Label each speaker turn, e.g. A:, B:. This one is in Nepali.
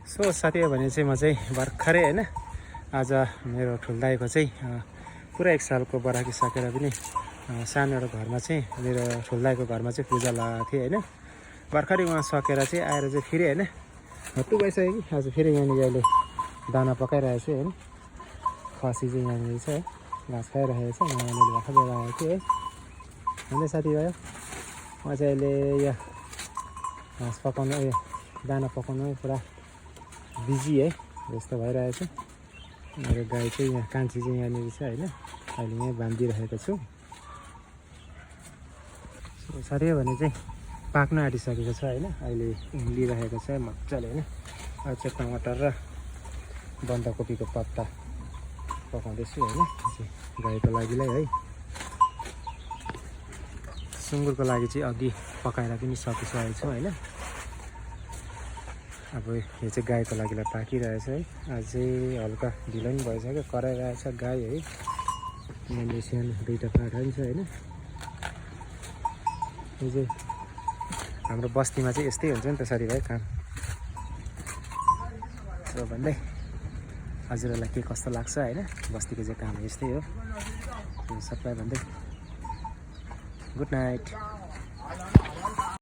A: सो साथीहरू भने चाहिँ म चाहिँ भर्खरै होइन आज मेरो ठुल्दाइको चाहिँ पुरा 1 सालको बराकिसकेर पनि सानो एउटा घरमा चाहिँ मेरो ठुल्दाइको घरमा चाहिँ पूजा लगाएको थिएँ होइन। भर्खरै उहाँ सकेर चाहिँ आएर चाहिँ फेरि होइन हट्टु भइसक्यो कि आज फेरि यहाँनिर अहिले दाना पकाइरहेको छु होइन। खसी चाहिँ यहाँनिर छ है, घाँस खाइरहेको छ। मैले भर्खर लिएर आएको थिएँ है। अन्त साथीभाइ म चाहिँ अहिले यो घाँस पकाउनु दाना पकाउनु पुरा बिजी है जस्तो भइरहेको छ। मेरो गाई चाहिँ यहाँ कान्छी चाहिँ यहाँनिर छ होइन। अहिले यहीँ बाँधिरहेको छु। साथीभाइ भने चाहिँ पाक्न आँटिसकेको छ होइन। अहिले उम्लिरहेको छ मजाले होइन। अहिले चाहिँ टमाटर र बन्दाकोपीको पत्ता पकाउँदैछु होइन। गाईको लागिलाई है। सुँगुरको लागि चाहिँ अघि पकाएर पनि सकिसकेको छु होइन। अब यो चाहिँ गाईको लागिलाई पाकिरहेछ है। आज चाहिँ हल्का ढिलो पनि भइसक्यो, कराइरहेछ गाई है। यहाँनिर सानो 2टा पाठा पनि छ होइन। यो चाहिँ हाम्रो बस्तीमा चाहिँ यस्तै हुन्छ नि त साथीभाइ काम। सो भन्दै हजुरहरूलाई के कस्तो लाग्छ होइन, बस्तीको चाहिँ काम यस्तै हो। सबलाई भन्दै गुड नाइट।